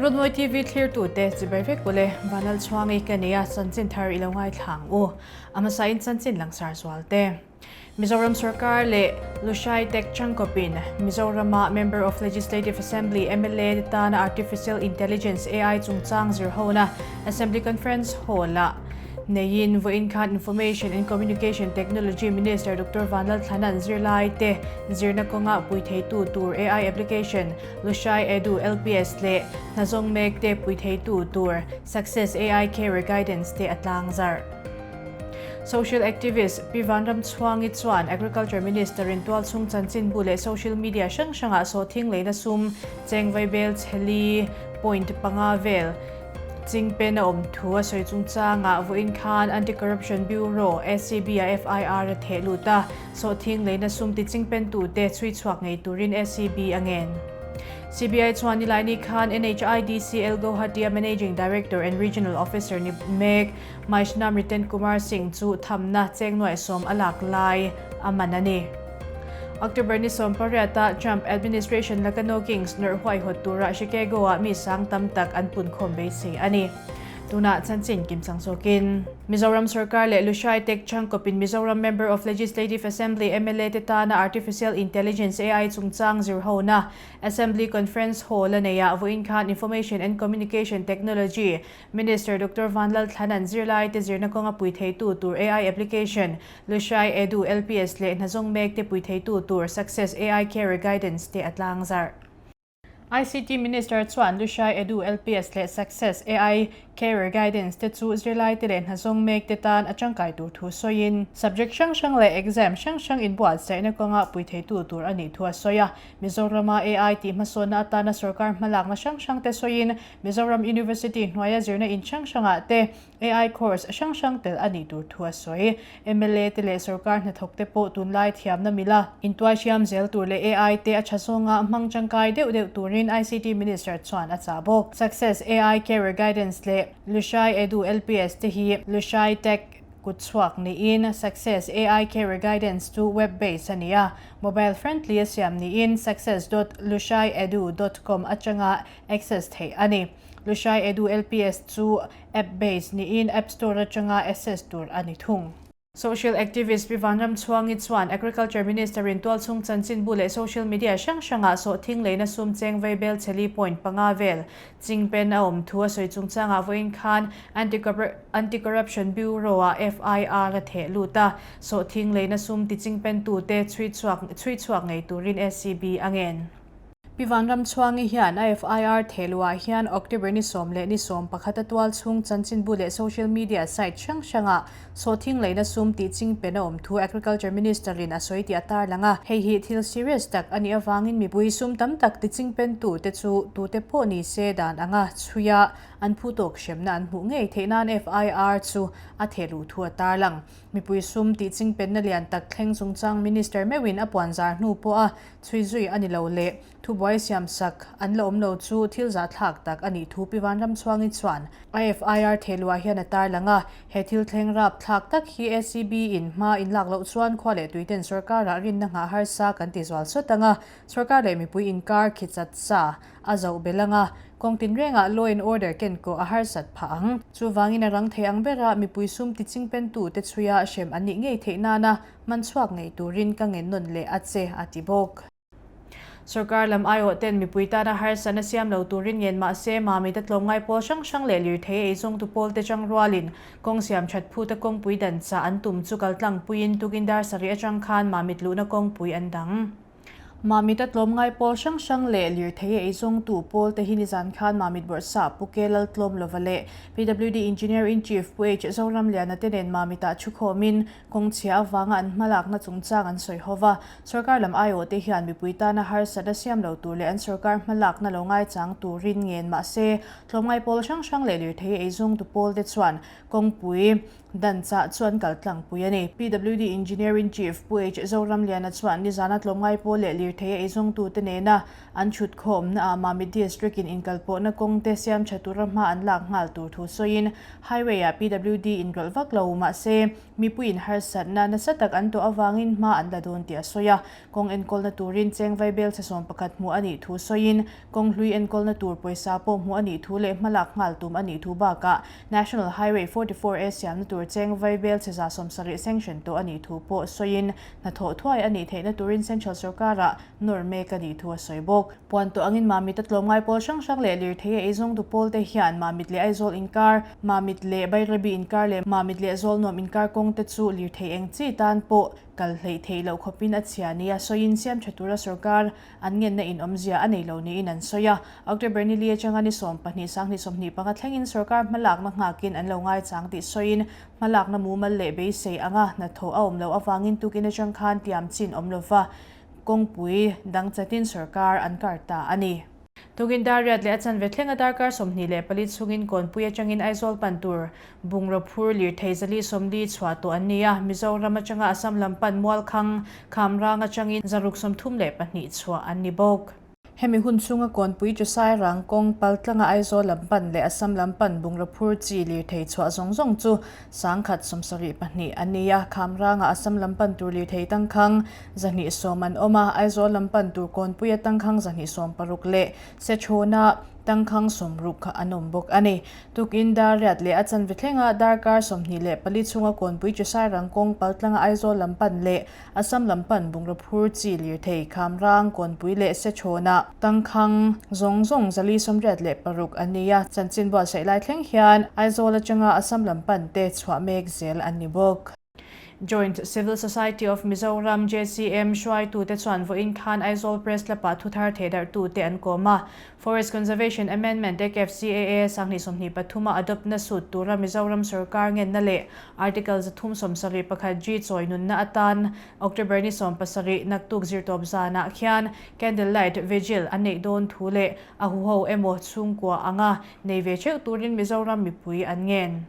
Runmawi TV thlirtute chibai vek ule, Vanlalchhuangi ka nia chanchin thar i lo ngaithla ang u. A hmasain chanchin langsar zual te. Mizoram sorkar leh Lushai Tech changkawpin Mizorama Member of Legislative Assembly, mla, te tana Artificial Intelligence, AI, chungchang zirhona Assembly Conference Hall-ah neiin vawiin khan Information and Communication Technology Minister Doctor Vanlalthlana'n zirlaite zirna kawnga pui theitu tur AI application Lushai Edu LPS leh hnazawng mekte pui theitu tur Success AI Career Guidance te a tlangzarh. Social activist Pi Vanramchhuangi chuan Agriculture Minister in tualchhung chanchinbu leh social media hrang hrangah sawhthing leina sum cheng vaibel chheli point panga vel chingpen a awm thu a sawi chungchangah vawiin khan Anti-Corruption Bureau, ACB, a FIR a theh lut a, sawhthing leina sum ti chingpentute chhui chhuak ngei turin ACB a ngen. CBI chuan Nilaini khan NHIDCL Guwahati-a Managing Director and Regional Officer ni mek Maishnam Riten Kumar Singh chu thamna cheng nuaihsawm a lak lai a man a ni. October ni 18-a Trump administration laka No Kings nawrh huaihawt tura Chicago-ah mi sang tam tak an punkhawm beisei a ni. Tunah chanchin kimchang zawkin. Mizoram sorkar leh Lushai Tech changkawpin Mizoram Member of Legislative Assembly, mla, te tana Artificial Intelligence, AI, chungchang zirhona Assembly Conference Hall a neihah vawiin khan Information and Communication Technology Minister Doctor Vanlalthlana'n zirlaite zirna kawnga pui theitu tur AI application Lushai Edu LPS leh hnazawng mekte pui theitu tur Success AI Career Guidance te a tlangzarh. ICT Minister chuan Lushai Edu LPS leh Success AI Career Guidance te chu zirlaite leh hnazawng mekte tan a tangkai tur thu sawiin, subject hrang hrang leh exam hrang hrang inbuatsaihna kawnga pui theitu tur a nih thu a sawi a. Mizorama AI tih hmasawnna atana sorkar hmalakna hrang hrangte sawiin, Mizoram University hnuaia zirna in hrang hrangah te AI course hrang hrang tel a nih tur thu a sawi. Mla te leh sorkar hnathawk te pawh tunlai thiamna mila intuai hriam zel tur leh AI te a tha zawnga hmang tangkai deuh deuh turin ICT Minister chuan a chah bawk. Success AI Career Guidance leh Lushai Edu LPS te hi Lushai Tech kutchhuak niin Success AI Career Guidance chu web based a ni a, mobile friendly a siam niin success dot lushaiedu dot com atanga access theih a ni. Lushai Edu LPS chu app based niin App Store atanga access tur a ni thung. Social activist Pi Vanramchhuangi chuan Agriculture Minister in tualchhung chanchinbu leh social media hrang hrangah sawhthing leina sum cheng vaibel chheli point panga vel chingpen a awm thu a sawi chungchangah vawiin khan Anti-Corruption Bureau-ah FIR a theh lut a, sawhthing leina sum tichingpentute chhui chhuak ngei turin ACB a ngen. Pi Vanramchhuangi hian a FIR thehluah hian October ni 10 leh ni 11 a tual chhung chanchinbu leh social media site hrang hrangah sawhthing leina sum tih chingpen a awm thu Agriculture Minister in a sawi tih a tarlang a. Hei hi thil serious tak a nih avangin mipui sum tam tak ti chingpentu te chu tute pawh ni se dan anga chhuia an phu tawk hremna an hmuh ngei theih nan FIR chu a thehluh thu a tarlang. Mipui sum tih chingpenna lian tak thleng chungchang Minister meuhin a puanzar hnu pawha Chhui zui a ni lo le, thubuai siamsak an la awm lo chu thil zahthlak tak a nih thu Pi Vanramchhuangi chuan IFIR thehluah hian a tarlang a, he thil thleng rapthlak tak hi ACB in hma in lak loh chuan khua leh tuiten sorkarah rinna nghah harsa kan ti zual sawt ang a, sorkar leh mipui inkar khi chat sa a zoh belh ang a, kawng tinrengah law and order ken kawh a harsat phah ang. Chuvangin a rang thei ang bera mipui sum tichingpentute chhuia hrem an nih ngei theih nana Man chhuak ngei turin ka ngen nawn leh a che, a ti bawk. Sorkar lam aiawh ten mipui tana harsatna siam lo turin ngen mah se Mamita tlawmngai pawl hrang hrang leh lirthei eizawngtu pawlte chang rualin kawng siam that phuta kawngpui dan chah an tum chu kaltlangpuiin tukin dar sarih atang khan Mamit luhna kawngpui an dang. Mamita tlawmngai pawl hrang hrang leh lirthei eizawngtu pawl te hi nizan khan Mamit Bawrhsah Pu Ke Laltlawm Lova leh PWD Engineer in Chief Pu H Zoramliana te nen Mamitah thukhawmin kawng chhia avanga an hmalakna chungchang an sawi ho va. Sorkar lam aiawh te hian mipui tana harsatna siam lo tur leh an sorkar hmalakna lo ngaichang turin ngen mahse tlawmngai pawl hrang hrang leh lirthei eizawngtu pawl te chuan kawngpui Dan chah chuan kal tlangpui a ni. PWD Engineer-in-Chief Pu H. Zoramliana chuan nizana tlawmngai pawl leh lir. lirthei a eizawngtute nena an chhutkhawmna ah Mamit District in inkalpawhna kawng te siam tha tura hma an lak nghal tur thu sawiin Highway ah PWD inrawlh vak lo mahse mipuiin harsatna nasa tak an tawh avangin hma an la dawn tih a sawi a. Kawng enkawlna turin cheng vaibel chhe 11 hmuh a nih thu sawiin kawng hlui enkawlna tur pawisa pawh hmuh a nih thu leh hmalak nghal tum a nih thu bakah National Highway 44 A siamna tur cheng vaibel chhe 70 sanction tawh a nih thu pawh sawiin hnathawh thuai a nih theihna turin Central sorkarah nawr mek a nih thu a sawi bawk. Puan tawh angin Mamit a tlawmngai pawl hrang hrang leh lirthei a eizawng du pawl te hian Mamit leh Aizawl inkar, Mamit leh Bairabi inkar leh Mamit leh Zawlnuam inkar kawng te chu lirthei eng chi tan pawh kal hleih theih loh khawpin a chhia nia sawiin siam tha tura sorkar an ngenna in awmzia a nei lo niin an sawi a. October ni li atanga ni 12 sanghnih 25 thlengin sorkar hmalakna nghakin an lo ngaichang tih sawiin hmalakna mumal leh beisei anga hnathawh a awm loh avangin tukin atang khan tiam chin awm lova kawngpui dang chatin sorkar an kar ta a ni. Tukin dar riat leh a chanve thlenga darkar 24 chhungin Kawnpui atangin Aizawl pan tur bungraw phur lirthei 440 chhuah tawh an ni a, Mizoram atanga Assam lam pan Mualkhang, Khamrang atangin 632 chhuah an ni bawk. Hemi hun chhunga Kawnpui chu Sairang kawng paltlanga Aizawl lam pan leh Assam lam pan bungraw phur chi lirthei chhuah zawng zawng chu 172 an ni a, Khamranga Assam lam pan tur lirthei tangkhang 210 an awm a, Aizawl lam pan tur Kawnpuia tangkhang 260 leh Sechhawna tangkhang 60 an awm bawk a ni. Tukin dar riat leh a chanve thlenga darkar 24 chhunga Kawnpui chu Sairang kawng paltlanga Aizawl lam pan leh Assam lam pan bungraw phur chi lirthei Khamrang, Kawnpui leh Sechhawna tangkhang zawng zawng 486 an ni a, chanchin buatsaih lai thleng hian Aizawl atanga Assam lam pan te chhuah mek zel an ni bawk. Joint Civil Society of Mizoram, JCM, hruaitute chuan vawiin khan Aizawl Press Club-ah thuthar thehdarhtute an kawm a. Forest Conservation Amendment Act, FCAA, 2023 a adopt-na sut tura Mizoram sorkar ngenna leh Article 371 G chawi nunna atan October ni 17 naktuk zirtawp zanah khian Candle Light Vigil an neih dawn thu leh a huho emaw chhungkua anga nei ve theuh turin Mizoram mipui an ngen.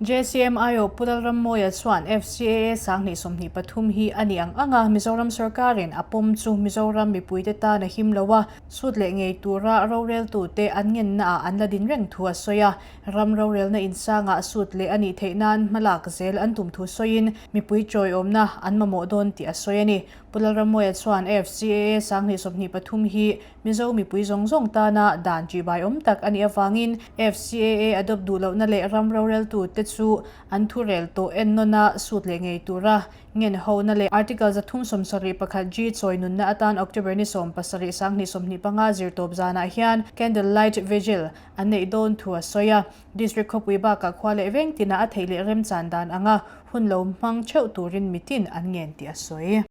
JCM aiawh Pu Lalrammawia chuan FCAA 2023 hi a ni ang ang a, Mizoram sorkarin a pawm chu Mizoram mipuite tan a him lo a, sut leh ngei tura roreltute an ngennaah an la din reng thu a sawi a. Ram rorelna insangah sut leh a nih theih nan hmalak zel an tum thu sawiin mipui chawiawmna an mamawh dawn tih a sawi a ni. Pu Lalrammawia chuan FCAA 2023 hi Mizo mipui zawng zawng tana dan ṭihbai awm tak a nih avangin FCAA adopt duh lohna leh ram roreltute chu an thurel tawh ennawna sut leh ngei tura ngen hona leh Article 371 G chawi nunna atan October ni 17 2025 zirtawp zanah hian Candle Light Vigil an neih dawn thu a sawi a. District khawpui bakah khua leh veng tinah a theih leh remchan dan anga hun lo hmang theuh turin mitin an ngen tih a sawi.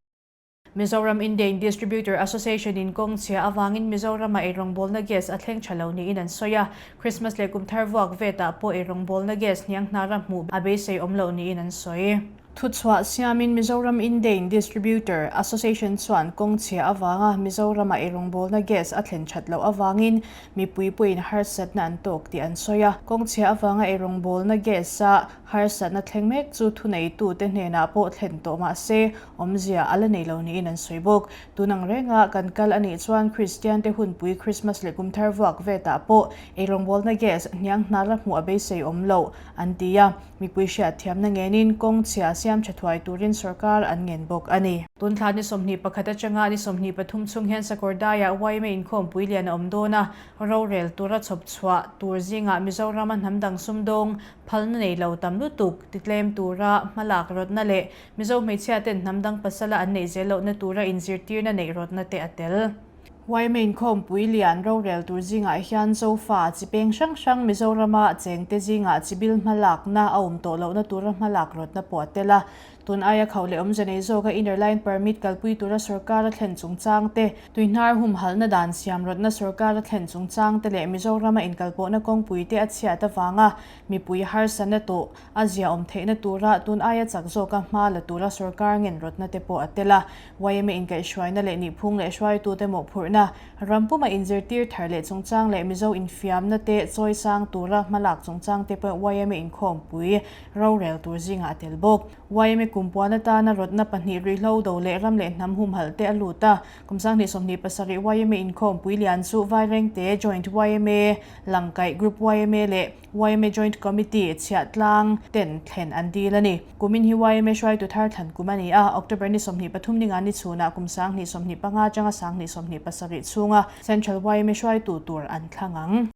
Mizoram Indane Distributor Association in kawng chhia avangin Mizoram-ah eirawngbawlna gas a thleng tha lo niin an sawi a. Christmas leh kum thar vuak vetah pawh eirawngbawlna gas hniang hnara hmuh a beisei awm loh niin an sawi. Thuchhuah siamin Mizoram Indane Distributor Association chuan kawng chhia avanga Mizoram-ah eirawngbawlna gas a thlen that loh avangin mipui pawhin harsatna an tawk tih an sawi a. Kawng chhia avanga eirawngbawlna gas-a harsatna thleng mek chu thuneitute hnenah pawh thlen tawh mah se awmzia a la nei lo niin an sawi bawk. Tun ang renga kan kal a nih chuan Kristian te hunpui Christmas leh kum thar vuak vetah pawh eirawngbawlna gas hniang hnara hmuh a beisei awm loh an ti a, mipui hriatthiamna ngenin kawng chhia siam tha thuai turin sorkar an ngen bawk a ni. Tun thla ni 21 atanga ni 23 chhung hian Sakawrdaiah yma inkhawmpui lian a awm dawn a, rorel tura chhawp chhuah tur zingah Mizorama hnam dang sumdawng phalna nei lo tam lutuk titlem tura hmalak rawtna leh Mizo hmeichhia ten hnam dang pasala an neih zel lohna tura inzirtirna neih rawtna te a tel. Yma inkhawmpui lian rorel tur zingah hian Zofa chi peng hrang hrang Mizorama chengte zingah chibil hmalakna a awm tawh lohna tura hmalak rawtna pawh a tel a. Tun aia khauh leh awmze nei zawka inner line permit kalpui tura sorkar a thlen chungchang te, tuihnar humhalhna dan siam rawtna sorkar a thlen chungchang te leh Mizorama inkalpawhna kawngpui te a chhiat avanga mipui harsatna tawh a ziaawm theihna tura tun aia chak zawka hma la tura sorkar ngen rawtna te pawh a tel a. Yma inkaihhruaina leh nihphung leh hruaitute mawhphurhna, ram puma inzirtir thar leh chungchang leh Mizo infiamna te chawisang tura hmalak chungchang te pawh yma inkhawmpui rorel tur zingah a tel bawk. Yma kum. kumpuan atana rawtna pahnih ruihhlo do leh ram leh hnam humhalh te a lut a. Kum 2027 yma inkhawmpui lian chu Vairengte Joint yma, Langkaih Group yma leh yma Joint Committee chhiahtlang ten thlen an dil a ni. Kumin hi yma hruaitu thar thlan kum a ni a, October ni 23 ninga ni chhunah kum 2025 atanga 2027 chhunga Central yma hruaitu tur an thlang ang.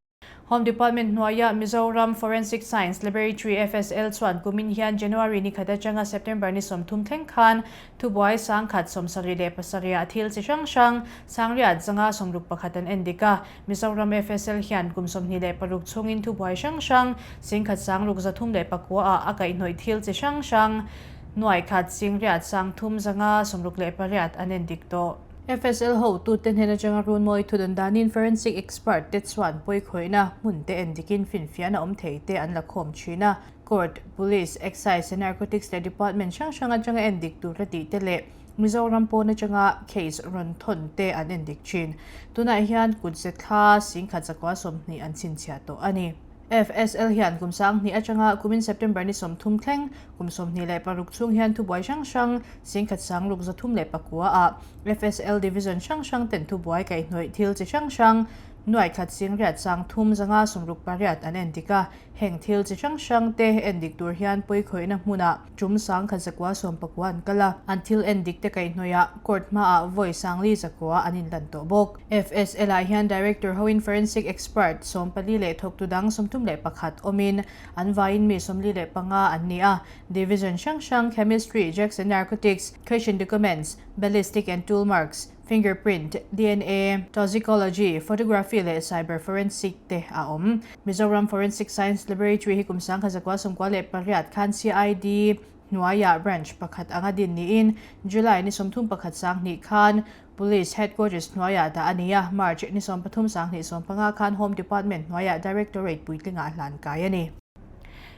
Home Department hnuaia Mizoram Forensic Science Laboratory, FSL, chuan kumin hian January ni khat atanga September ni 30 thleng khan thubuai 1077 ah thil chi hrang hrang 661 an en dik a. Mizoram FSL hian kum 26 chhungin thubuai hrang hrang 1639 ah a kaihhnawih thil chi hrang hrang 10,838 an en dik tawh. FSL hotute hnen atanga runmawi thudawn danin forensic expert te chuan pawikhawihna hmun te en dikin finfiahna awm thei te an la khawm thin a. Court, Police, Excise and Narcotics leh Department hrang hrang atanga en dik tura tih te leh Mizoram pawn atanga case rawn thawn te an en dik thin. Tunah hian kutze thla 10,120 an chhinchhiah tawh a ni. FSL hian kum 2000 atanga kumin September ni 30 thleng kum 26 chhung hian thubuai hrang hrang 1639 ah FSL Division hrang hrang ten thubuai kaihhnawih thil chi hrang hrang 13,368 an en dik a. Heng thil chi hrang hrang te en dik tur hian pawikhawihna hmunah tum 1199 an kal a, an thil en dik te kaihhnawihah court hmaah vawi 4,900 an inlan tawh bawk. FSL ah hian Director hoin Forensic Expert 14 leh thawktu dang 31 awmin an vaiin mi 45 an ni a. Division hrang hrang Chemistry, Drugs and Narcotics, Question Documents, Ballistic and Tool Marks, Fingerprint, dna, Toxicology, Photography leh Cyber Forensic te a awm. Mizoram Forensic Science Laboratory hi kum 1998 khan CID hnuaiah branch pakhat anga din niin July ni 31 20 khan Police Headquarters hnuaiah dah a ni a, March ni 13 2015 khan Home Department hnuaiah Directorate puitlingah hlan kai a ni.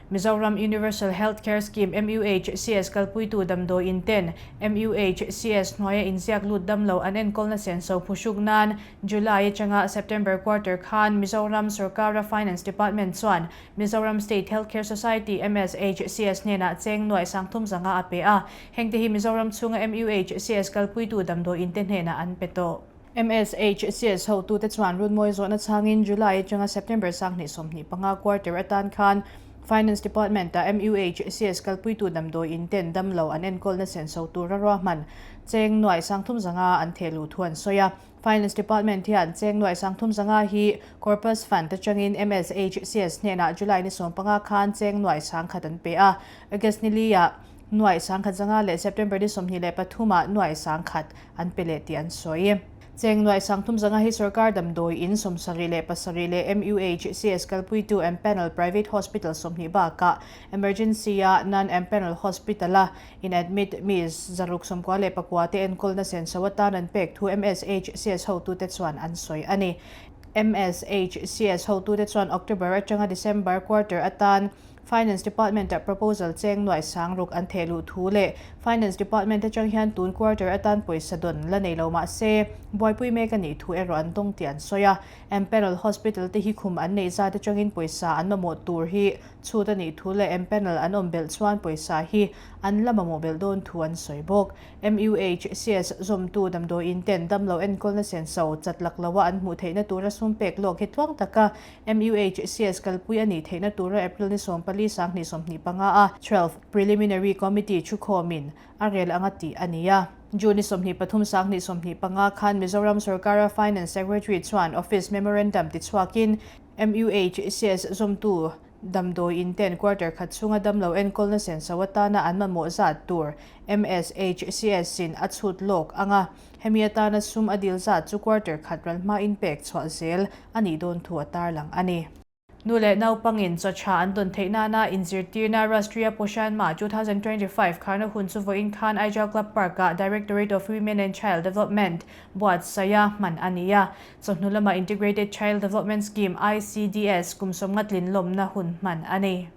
Mizoram Universal Health Care Scheme, MUHCS, kalpuitu damdawiin ten MUHCS hnuaia inziak lut damlo an enkawlna senso phuhruk nan July atanga September quarter khan Mizoram sorkara Finance Department chuan Mizoram State Health Care Society, MSHCS, hnenah cheng nuaih 3,500 a pe a, hengte hi Mizoram chhunga MUHCS kalpuitu damdawiin te hnenah an pe tawh. MSHCS hotute chuan runmawi zawhna chhangin July atanga September 2025 quarter atan khan Finance Department-a MUHCS kalpuitu damdawiin ten damlo an enkawlna senso tura ruahman cheng nuaih 3,500 an theh luh thu an sawi a. Finance Department hian cheng nuaih 3,500 hi Corpus Fund atangin MSHCS hnenah July ni 15 khan cheng nuaih 1,000 an pe a. August ni li-ah nuaih 1,500 leh September ni 23 ah nuaih 1,000 an pe leh tih an sawi. Cheng nuaih 3,500 hi sorkar damdawi in 77 leh MUHCS kalpuitu empanel private hospital 20 bakah emergency-a non-empanel hospital-a in admit mi 699 te enkawlna senso atan an pek thu MSHCS hotute chuan an sawi a ni. MSHCS hotute chuan October atanga December quarter atan Finance Department-ah proposal cheng nuaih 6,000 an theh luh thu leh Finance Department atang hian tun quarter atan pawisa dawn la nei lo mah se buaipui mek a nih thu erawh an dawng tih an sawi a. Empanel Hospital te hi khum an neih zat atangin pawisa an mamawh tur hi chhut a nih thu leh empanel an awm belh chuan pawisa hi an la mamawh belh dawn thu an sawi bawk. MUHCS zawmtu damdawiin ten damlo enkawlna senso chat lak loa an hmuh theihna tura sum pek lawk hi tluang taka MUHCS kalpui a nih theihna tura April ni 14 2025 a 12 Preliminary Committee thukhawmin a rel anga tih a ni a. June ni 23 2025 khan Mizoram sorkara Finance Secretary chuan Office Memorandum tichhuakin MUHCS zawmtu damdawiin ten quarter khat chhunga damlo enkawlna senso atana an mamawh zat tur MSHCS in a chhut lawk anga hemi atana sum a dil zat chu quarter khat ral hmain pek chhuah zel a nih dawn thu a tarlang a ni. Nu leh naupangin chaw tha an dawn theih nana inzirtirna Rashtriya Poshan Maah 2025 kharna hun chu vawiin khan Aijal Club Park-ah Directorate of Women and Child Development buatsaia hman a ni a. Chawhnu lama Integrated Child Development Scheme, ICDS, kum 50 tlin lawmna hun hman a ni.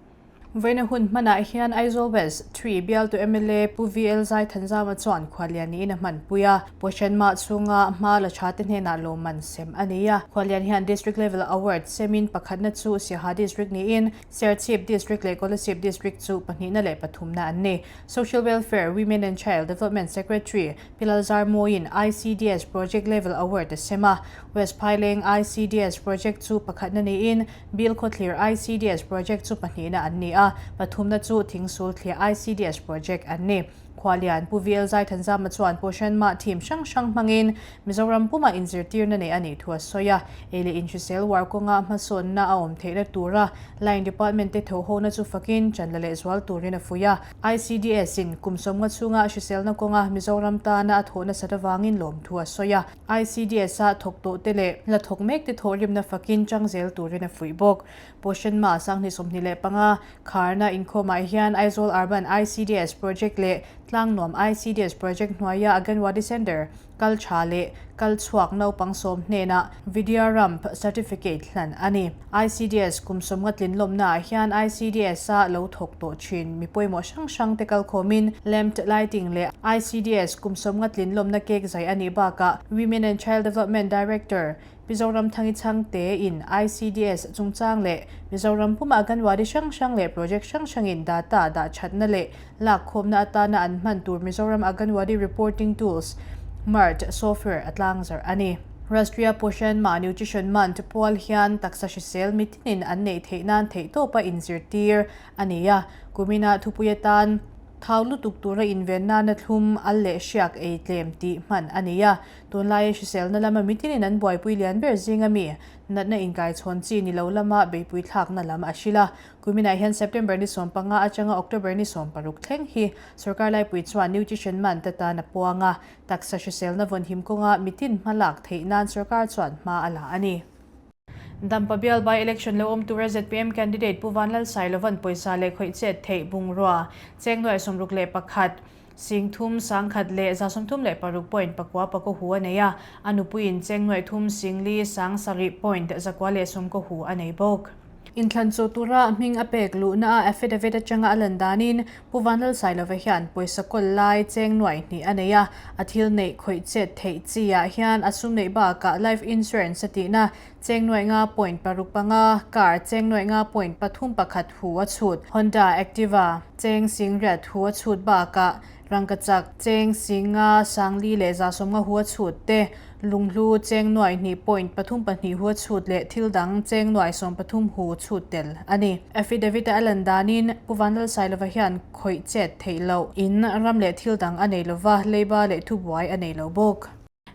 Vawiina hun hmanah hian Aizawl West Three bialtu mla Pu VL Zaithanzama chuan khuallian niin a hmanpui a. Poshanmah chhunga hma la tha te hnenah lawmman sem a ni a. Khuallian hian District Level Award semin pakhatna chu Siaha District niin Serchhip District leh Kolasib District chu pahnihna leh pathumna an ni. Social Welfare, Women and Child Development Secretary Pi Lalzarmawiin ICDS Project Level Award a sem a. West Phaileng ICDS Project chu pakhatna niin Bilkhawthlir ICDS Project chu pahnihna an ni a, pathumna chu Thingsulthliah ICDS Project an ni. Khualian Pu VL Zaithanzama chuan Poshanmah theme hrang hrang hmangin Mizoram pumah inzirtirna neih a nih thu a sawi a, ei leh inhrisel uar kawnga hmasawnna a awm theihna tura Line Department te thawhhona chu fakin chanla lehzual turin a fuih a. ICDS in kum sawmnga chhunga hriselna kawnga Mizoram tana a thawh nasat avangin lawmthu a sawi a. ICDS a thawk tawh te leh la thawk mek te thawhrimna fakin chang zel turin a fuih bawk. Poshanmah Sanghni 25 kharna inkhawmah hian Aizawl Urban ICDS Project leh Tlangnuam ICDS Project hnuaia Anganwadi Centre kal tha leh kal chhuak naupang sawm hnenah Vidyaramp Certificate hlan a ni. ICDS kum sawmnga tlinlawmnaah hian ICDS-a lo thawk tawh thin mi pawimawh hrang hrang te kalkhawmin lamp lighting leh ICDS kum sawmnga tlinlawmna cake zai a nih bakah Women and Child Development Director Pi Zoramthangi Chhangte in ICDS chungchang leh Mizoram pumah Anganwadi hrang hrang leh project hrang hrangin data dah thatna leh lakkhawmna atana an hman tur Mizoram Anganwadi Reporting Tools, MART, software a tlangzarh a ni. Rashtriya Poshan Mah Nutrition Month pual hian taksa hrisel mitinin an neih theih nan theihtawpa inzirtir a ni a, kuminah thupui atan thau lutuk tura inven nana thlum al leh hriak ei tlem tih hman a ni a. Tunlaia hriselna lama mitinin an buaipui lian ber zinga mi natna inkaichhawn chi ni lo lama beipui thlakna lam a hrilh a. Kuminah hian September ni 15 atanga October ni 16 thleng hi sorkar laipui chuan Nutrition Month atan a puang a, taksa hriselna vawnhim kawnga mitin hma lak theih nan sorkar chuan hma a la a ni. Dampa bial by election lo awm tura zpm candidate Pu Vanlalsailova'n pawisa leh khawih chet theih bungrua cheng nuai 61, 30 136 point pakua pakaw hu a nei a, a nupuiin cheng nuai thum 4 7 point zakua leh sawmkaw hu a nei bawk. Inthlan chu tura hming a pek luhna a affidavit atanga a lan danin Pu Vanlalsailova hian pawisa kawl lai cheng nuai hnih a nei a, a thil neih khawih chet theih chi ah hian a sum neih bakah life insurance a tihna cheng nuai nga point paruk panga, car cheng nuai nga point pathum pakhat hu a chhut, Honda Activa cheng singriat hu a chhut bakah Rangkachak cheng singa sangli leh zasawmnga hu a chhut te, lunghlu cheng nuai hnih point pathum pahnih hu a chhut leh thil dang cheng nuai sawm pathum hu chhut tel a ni. Affidavit a lan danin Pu Vanlalsailova hian khawih chet theih loh in ram leh thil dang a nei lova, leiba leh thubuai a nei lo bawk.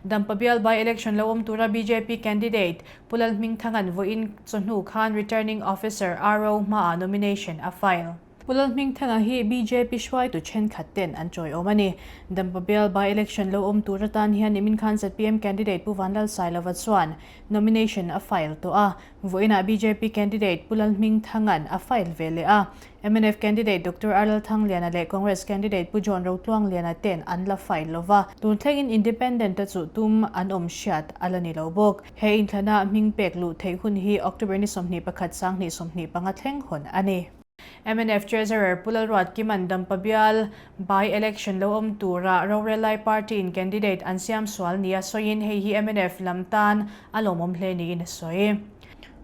Dampa bial by election lo awm tura bjp candidate Pu Lalhmingthanga'n vawiin chawhnu khan Returning Officer, RO, hmaah nomination a file. Pu Lalhmingthanga hi bjp hruaitu thenkhat ten an chawiawm a ni. Dampa bial by election lo awm tur atan hian nimin khan zpm candidate Pu Vanlalsailova chuan nomination a file tawh a. Vawiinah bjp candidate Pu Lalhmingthanga'n a file ve leh a. Mnf candidate Doctor R Lalthangliana leh Congress candidate Pu John Rotluangliana ten an la file lova. Tun thlengin independent a chuh tum an awm hriat a la ni lo bawk. He inthlana hming pek luh theih hun hi October ni 21 2025 thleng hawn a ni. Mnf Treasurer Pu Lalruat Kiman Dampa bial by election lo awm tura rorel lai party in candidate an siam sual nia sawiin hei hi mnf lam tan a lawmawm hle niin a sawi.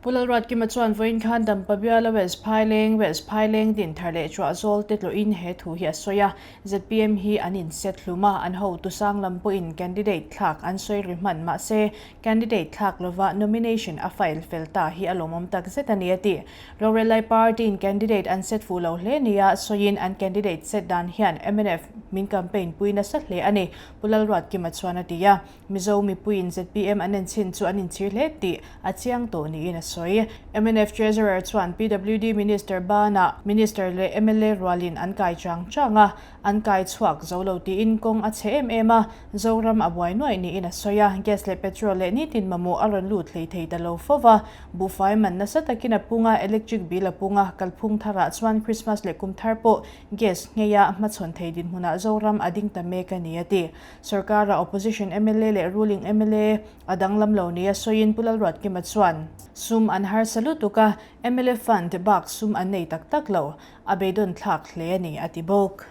Pu Lalruat Kima chuan vawiin khan Dampa biala West Phaileng, West Phaileng din thar leh Chuah zawl te tlawhin he thu hi a sawi a. Zpm hi an inset hlum a, an hotu sang lam pawhin candidate thlak an sawi ri hman mahse candidate thlak lova nomination a file fel ta hi a lawmawm takzet a ni a ti. Rorel lai party-in candidate an set fuh lo hle nia sawiin an candidate set dan hian mnf min campaign pui nasa hle a ni, Pu Lalruatkima chuan a ti a. Mizo mipuiin zpm an enchhin chu an inchhir hle tih a chiang tawh niin a sawi. Mnf Treasurer chuan PWD Minister banah Minister leh mla rualin an kai chang chang a, an kai chhuak zo lo tiin kawng a chhe em em a, Zoram a buai nuaih niin a sawi a. Gas leh petrol leh nitin mamawh a rawn lut hlei thei ta lo fo va, Buhfai man nasa takin a pung a, electric bill a pung a, kalphung tharah chuan Christmas leh kum thar pawh gas ngheia hmachhawn thei dinhmunah Zoram a ding ta mek a ni, a ti. Sorkara opposition mla leh ruling mla a danglam lo nia sawiin Pu Lalruatkima chuan, Sum an harsa lutuk a, mla fund bak sum an nei tak tak lo, a beidawn thlak hle a ni, a ti bawk.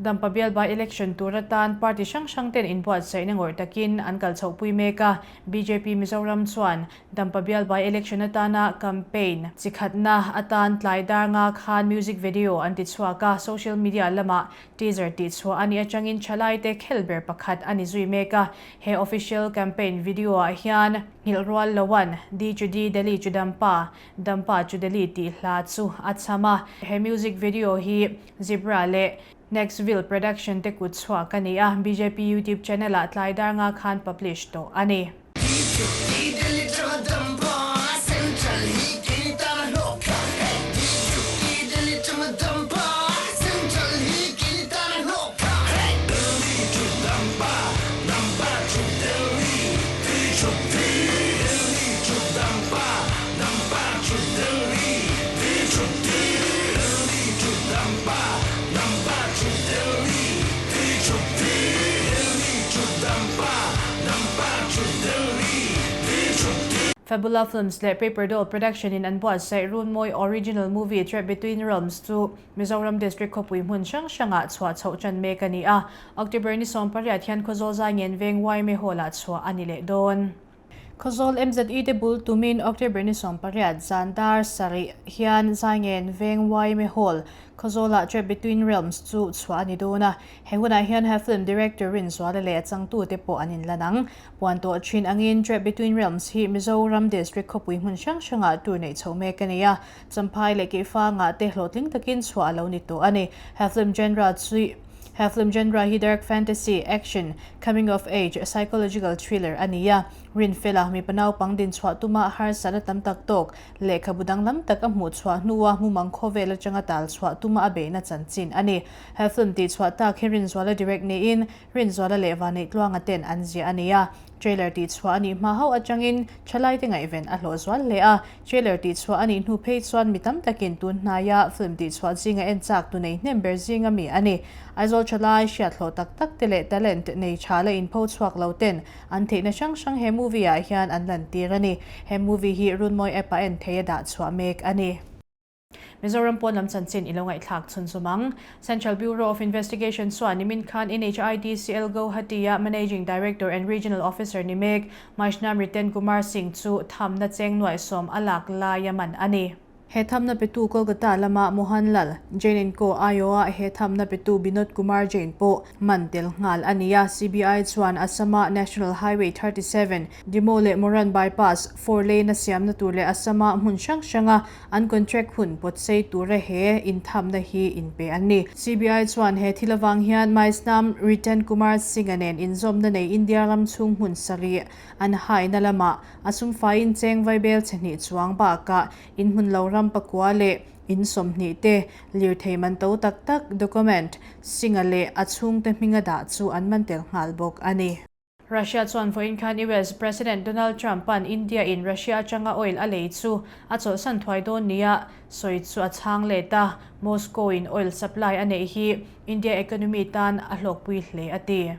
Dampa bial by election tur atan party hrang hrang ten inbuatsaihna ngawrh takin an kal chhohpui mek a, bjp Mizoram chuan Dampa bial by election atana campaign chi khatna atan tlai dar nga khan music video an ti chhuak a, social media lamah teaser tih chhuah a nih atangin thalaite khel ber pakhat a ni zui mek a, he official campaign video ah hian nghilh rual loan Di chu Di Delhi chu Dampa, Dampa chu Delhi tih hla chu a cham a, he music video hi Zebra leh Nextville Production te kut chhuak a ni a, bjp YouTube channel ah tlai dar nga khan publish tawh a ni. Fabula Films leh Paper Doll Production in an buatsaih Runmawi Original Movie Trap Between Realms chu Mizoram District khawpui hmun hrang hrangah chhuah chhoh tan mek a ni a, October ni 18 hian Khawzawl Zaingen Veng Yma Hall-ah chhuah a ni leh dawn. Khawzawl MZE te bul tumin October ni 18 zan dar sarih hian Zaingen Veng yma Hall, Khawzawlah Trap Between Realms chu chhuah a ni dawn a. He hunah hian he film director Rinzuala leh a changtute pawh an inlan ang. Puan tawh thin angin Trap Between Realms hi Mizoram District khawpui hmun hrang hrangah tour neih chho mek a ni a. Champhai leh Keifangah te hlawhtling takin chhuah a lo ni tawh a ni. He film genre chu He film genre hi dark fantasy, action, coming of age, psychological thriller a ni a. Rinfela, mipa naupang din chhuah tuma harsatna tam tak tawk, lehkhabu danglam tak a hmuh chhuah hnua mumang khawvel atanga tal chhuah tuma a beihna chanchin a ni. He film tih chhuah tak hi Rinzuala direct niin Rinzuala leh Vaneihtluanga ten an ziah a ni a. Trailer tih chhuah a nih hma hauh atangin thalaite ngaihven a hlawh zual hle a. Trailer tih chhuah a nih hnu phei chuan mi tam takin tun hnaia film tih chhuah zinga en chak tu nei hnem ber zinga mi a ni. Aizawl thalai hriat hlawh tak tak te leh talent nei tha la inpho chhuak lo ten an theihna hrang hrang he movie ah hian an lantir a ni. He movie hi Runmawi app ah en thei a dah chhuah mek a ni. Mizoram pawn lam chanchin i lo ngaihthlak chhunzawm ang. Central Bureau of Investigation chuan nimin khan NHIDCL Guwahati-a Managing Director and Regional Officer ni mek Maishnam Riten Kumar Singh chu thamna cheng nuaih sawm a lak laia man a ni. He thamna petu Kolkata lama Mohanlal Jain and Co aiawha he thamna petu Binod Kumar Jain pawh man tel nghal a ni a. CBI chuan Assam-a National Highway 37, Dimo leh Moran Bypass, four lane a siamna tur leh Assam-a hmun hrang hranga An contract hun pawt sei tura he inthamna hi inpe an ni. CBI chuan he thil avang hian Maisnam Riten Kumar Singh-a nen inzawmna nei India ram chhung hmun sarih an haina lamah a sumfaiin cheng vaibel chhe hnih chuang bakah in hmun lo ram pakua leh in 20 te lirthei man to tak tak document Singh-a leh a chhungte hminga dah chu an man tel nghal bawk a ni. Russia chuan vawiin khan US President Donald Trump-a'n India-in Russia atanga oil a lei chu a chawlhsan thuai dawn nia sawi chu a chhang let a, Moscow-in oil supply a neih hi India economy tan a hlawkpui hle a ti.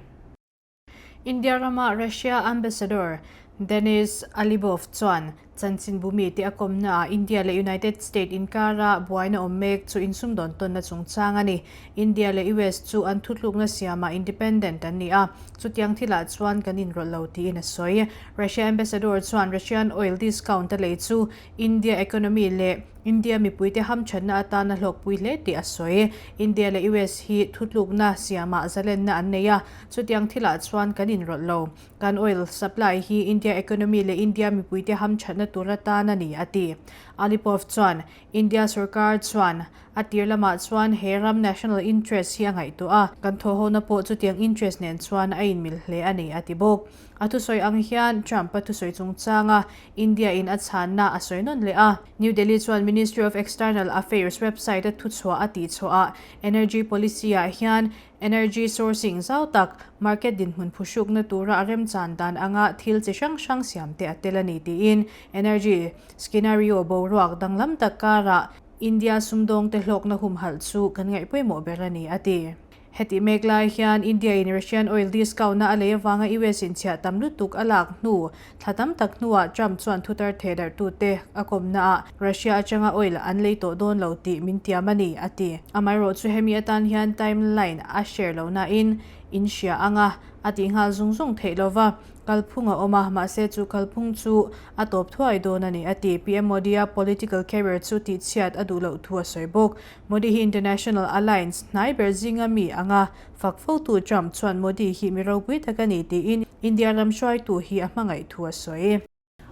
India rama Russia Ambassador Denis Alibov chuan Chanchinbu mite a kawmnaah India leh United State inkara buaina awm mek chu insumdawn tawnna chungchang a ni. India leh US chu an thutlukna siamah independent an ni a, chutiang thilah chuan kan inrawlh lo tiin a sawi. Russia ambassador chuan Russian oil discount a lei chu India economy leh India mipuite hamthatna atana hlawkpui hle tih a sawi. India leh US hi thutlukna siamah zalenna an nei a, chutiang thilah chuan kan inrawlh lo. Kan oil supply hi India economy leh India mipuite hamthatna tur atan a ni, a ti. Alipov chuan, India sorkar chuan a tir lamah chuan he ram national interest hi a ngaihtuah a, kan thawhhona pawh chutiang interest nen chuan a inmil hle a ni, a ti bawk. A thusawi ang hian Trump-a thusawi chungchanga India-in a chhanna a sawi nawn leh a. New Delhi chuan Ministry of External Affairs website-a thuchhuah a tihchhuahah energy policy-ah hian Energy sourcing zau tak, market dinhmun phuhrukna tura a remchan dan anga thil chi hrang hrang siam te a tel a ni tiin energy scenario boruak danglam tak karah India sumdawngte hlawkna humhalh chu kan ngaih pawimawh ber a ni, a ti. Hetih mek lai hian India in Russian oil discount na a lei avanga US in chhiah tam lutuk a lak hnu thla tam tak hnuah Trump chuan thutar theh darhtute a kawmna ah Russia atanga oil an lei tawh dawn lo tih min tiam a ni, a ti. Amaherawh chu hemi atan hian timeline a share lo nain in hria anga a tih nghal zung zung theih lova kalphung a awm a, mahse chu kalphung chu a tawp thuai dawn a ni, a ti. PM Modi-a political career chu tihchhiat a duh loh thu a sawi bawk. Modi hi international alliance hnai ber zinga mi anga fak fotu Trump chuan Modi hi mi ropui tak a ni tiin India ram hruaitu hi a hmangaih thu a sawi.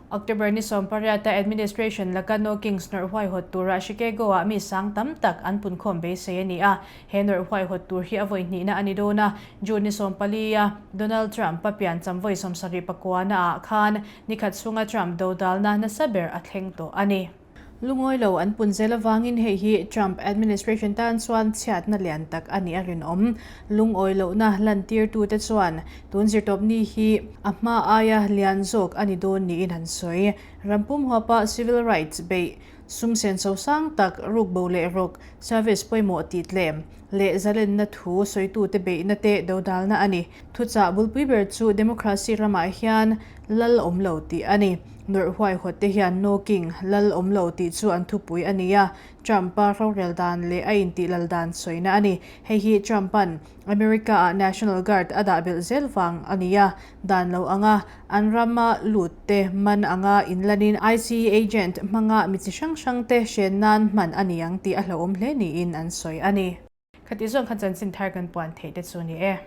October ni 18 a administration laka No Kings nawrh huaihawt tura Chicago-ah mi sang tam tak an punkhawm beisei a ni a. He nawrh huaihawt tur hi a vawi hnihna a ni dawn a. June ni 14 a Donald Trump-a piancham vawi 70 pakuana ah khan nikhat chhunga Trump dodalna nasa ber a thleng tawh a ni. Lungawi lo an pun zel avangin hei hi Trump administration tan chuan chhiatna lian tak a nih a rinawm. Lungawi lohna lantirtute chuan tun zirtawpni hi a hma aia lian zawk a ni dawn niin an sawi. Rampum huapa civil rights beih sum senso sang tak rukbo leh rawk service pawimawh tih tlem leh zalenna thu sawitute beihna te dodalna a ni. Thuchah bulpui ber chu democracy ramah hian lal awm lo tih a ni. Nawrh huaihawt te hian No King, lal awm lo tih chu an thupui a ni a, Trump-a rorel dan leh a intih lal dan sawina a ni. Hei hi Trump-a'n America-ah National Guard a dah belh zel vang a ni a, dan lo anga an rama lut te man anga inlanin ICE agent hmanga mi chi hrang hrang te hren nan hman a ni ang tih a hlauhawm hle niin an sawi a ni. Khati zawng kha chanchin thar kan puan theih te chu ni e.